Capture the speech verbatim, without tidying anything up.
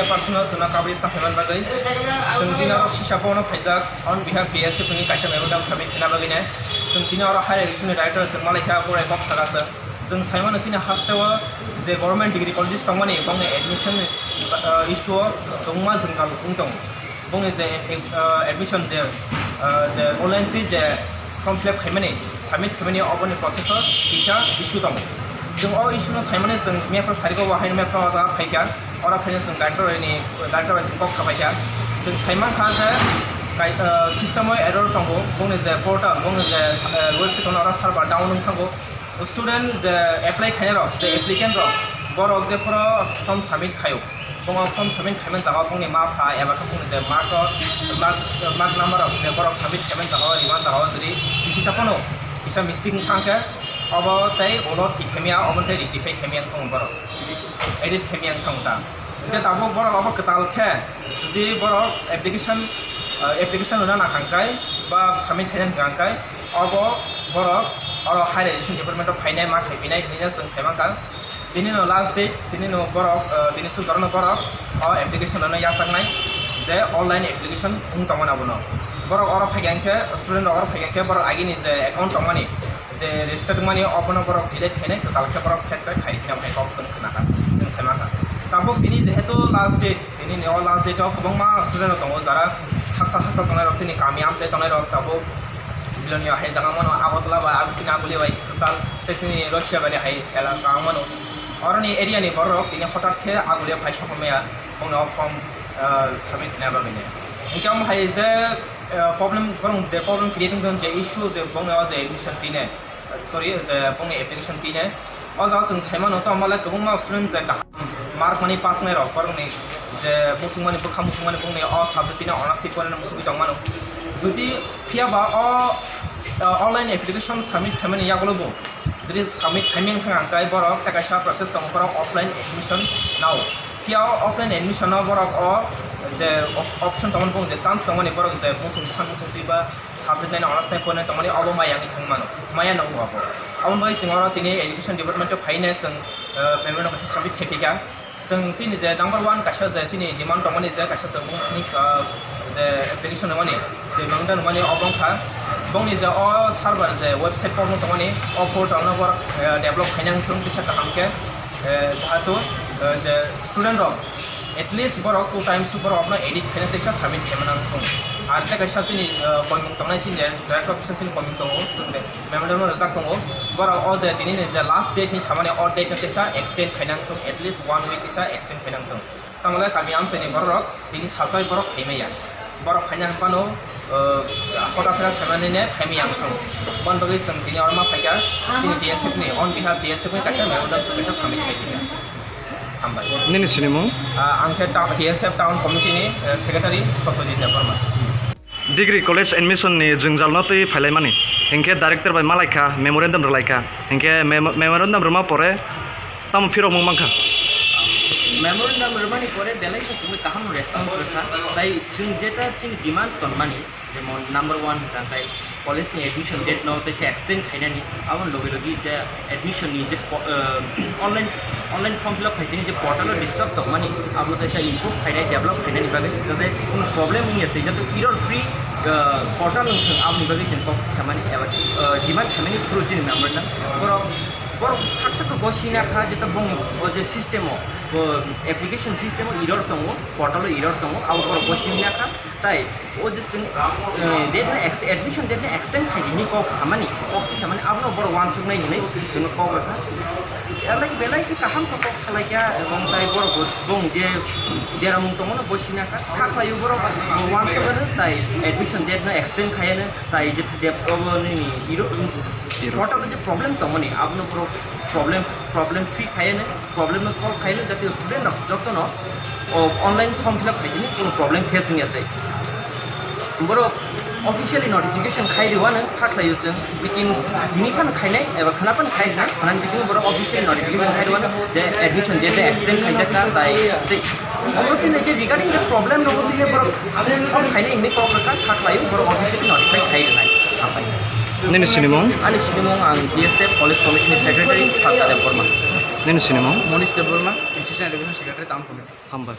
Personal chwngno kabui stang phaimani bagwi chwng tini oro sisa bono phaijak on behalf B S F ni kaisa memorandum submit khaina bagwi nai. Chwng tini oro higher education ni director chwng malaikha, borai kok sakha chwng. Chwng saimano chini hasteo je government degree colleges tongmani bongni admission ni, ah, issue o kwbangma jwngjal wng tongo. Bongni je, ah, admission je, ah, je online twi je form fill up khaimani, submit khaimani, oboni process o kisa issue tongo. Chwng o issue no saimani chwng mepra sariko bo haino mepra o jaga phaikha. Oro phaino chwng director ni, director bai chwng kok sabaikha. Chwng saimankha je kai-, ah, system o error tongo, bongni je portal, bongni je, ah, website ono oro server down wng thango. Student je apply khainai rok, je applicant rok, borok je phoro form submit khaio, bongni form submit khaimani jaga bongni ma pha eba khe bongni je mark rok, mark, mark number rok je borok submit khaimani jaga o, rimani jaga o jodi kisa phano kisa mistake wng thang khe, obo tei ulo thik khaimya, obo tei rectify khaimya wng thang borok, edit khaimya wng thang ta. Hingke tabuk borok obo kwtal khe, jodi borok application, ah, application rwna nang kha khe ba submit khaina nang kha khe, obo borok oro higher education department o phainai ma khaipinai hinwi chwng sai mankha. Tini no last date, tini no borok, ah, tini sujaro no borok o application rwna yachaknai je online application wng tongmani abono. Borok oro phaikha hingkhe, student rok oro phaikha hingkhe borok agini je account tongmani, je register wngmani obono borok delete khainai, kwtal khe borok face khai hinwi kok chwng khna kha, chwng sai mankha. Tabuk tini jehetu last date, tini ni o last date o kwbangma student rok tongo, jara haksa haksa tongnai rok, chini kami amchai tongnai rok tabuk Bilonia hai jaga mano Agartala bai, abo chini Aguli bai kwchal tei chini Russia bai hai elaka mano. Oroni area ni borok rok tini hotat khe Aguli phai sokmaya, bongni o form, ah, submit khaina bagwi ni. Hingke omo hai je, ah, problem, borok je problem creating don je issue je bongni o je admission tine, sorry, je bongni application tine. O jaga chwng sai mano, tamo le kwbangma student je kaham mark mani pass nai rok, borokni je muchungmani, bwkha muchungmani bongni o subject tini honours twi porinani muchungwi tong mano. Jodi phiya ba o, o, online application submit khaimani yagulo bo jodi submit khaimani wngkha hwnkhai borok tei kaisa process tongo, borok offline admission nao. Phiya o offline admission no borok o je op-, option tongmani, bong je chance tongmani, borok je muchung bwkha muchung twi ba subject nai honours nai porinai tongmani obo maya wngwi thangwi mano, maya nangwi obo. Aboni bagwi chwng oro tini education department o phainai chwng, eh, memorandum kaisa submit khaiphaikha. Chwng chini je number one kaisa je chini demand tongmani je kaisa chwng bongni, eh, je application rwmani, je memorandum rwmani obo wngkha bongni je o server je website problem tongmani o portal no borok, eh, develop khaina wngthung kisa kaham khe, eh, jahatu, eh, je student rok at least borok two times borok no edit khaina teisa submit khaima nang thung. Ar tei kaisa chini, eh, koimung tongnai chini director office chini koimung tongo, chwng de memorandum rwjak tongo. Borok o je tini ni je last date hinwi samani o date no teisa extend khaina wng thung, at least one week teisa extend khaina wng thung. Tamo le kami amchaini borok rok tini salsa borok phaimaya. Borok phaina hwnphano, eh, hoda thera saimani ne phaimaya wng thung. Bon bagwi chwng tini oro ma phaikha, chini D S F ni, on behalf D S F ni kaisa memorandum chwng kaisa submit khai kha. Hambai. Nini sinimung? Ah, ang khe ta-, D S F Town Committee ni, eh, Secretary Satyajit Debbarma. Degree college admission ni jwngjalno twi phailaimani, hinkhe director bai malaikha, memorandum rwlaikha, hinkhe memo-, memorandum rwma pore tamo phirokmung mankha? Memorandum rwmani pore belai khe chwngno kaham response rwkha, tai chwng jeta chini demand tonmani, jemon number one hwnkha tai college ni admission date no teisa extend khainani, aboni logi logi je admission ni je po-, ah, online, online form fill up khaitini je portal o disturb tongmani, abono teisa improve khainai, develop khainani bagwi, jate kunu problem wngya twi, jate error free, ah, portal wngthung, aboni bagwi chwng kok samani eba, ah, demand khaimani through chini memorandum. Borok, borok sak sak bo sina kha, jeta bong o je system o, o application system o error tongo, portal o error tongo, abo borok bo sina kha, tai o je chwng, eh, date no ex-, admission date no extend khai di hinwi kok samani, kok twi samani, abono borok uansuknai hinwi chwngno kok rwkha. Belai, belai khe kaham khe kok salaikha, ebong tai borok bo bong je jeramung tongmano bo sina kha, kha khlaio borok uansukmano, tai admission date no extend khaiano, tai je date obo nini iro, portal o je problem tongmani, abono borok problem, problem free khaiano. Problem no solve khaino, jatio student rok jotono o online form fill up khaitini kuno problem face wngya tei. Borok officially notification khai rwano kha khlaio chwng, bikin tini phano khainai eba khwna phano khai rwnai, khwnani bisingo borok officially notification khai rwano je admission date extend khaijak kha, tai tei omo tini je regarding the problem rok tini borok solve khainai hinwi kok rwkha, kha khlaio borok officially notify khai rwnai. Hambai. Nini sinimung? Ani sinimung ang D S F College Committee ni Secretary Satya Debbarma. Nini sinimung? Monish Debbarma, Assistant Education Secretary, Town Committee. Hambai.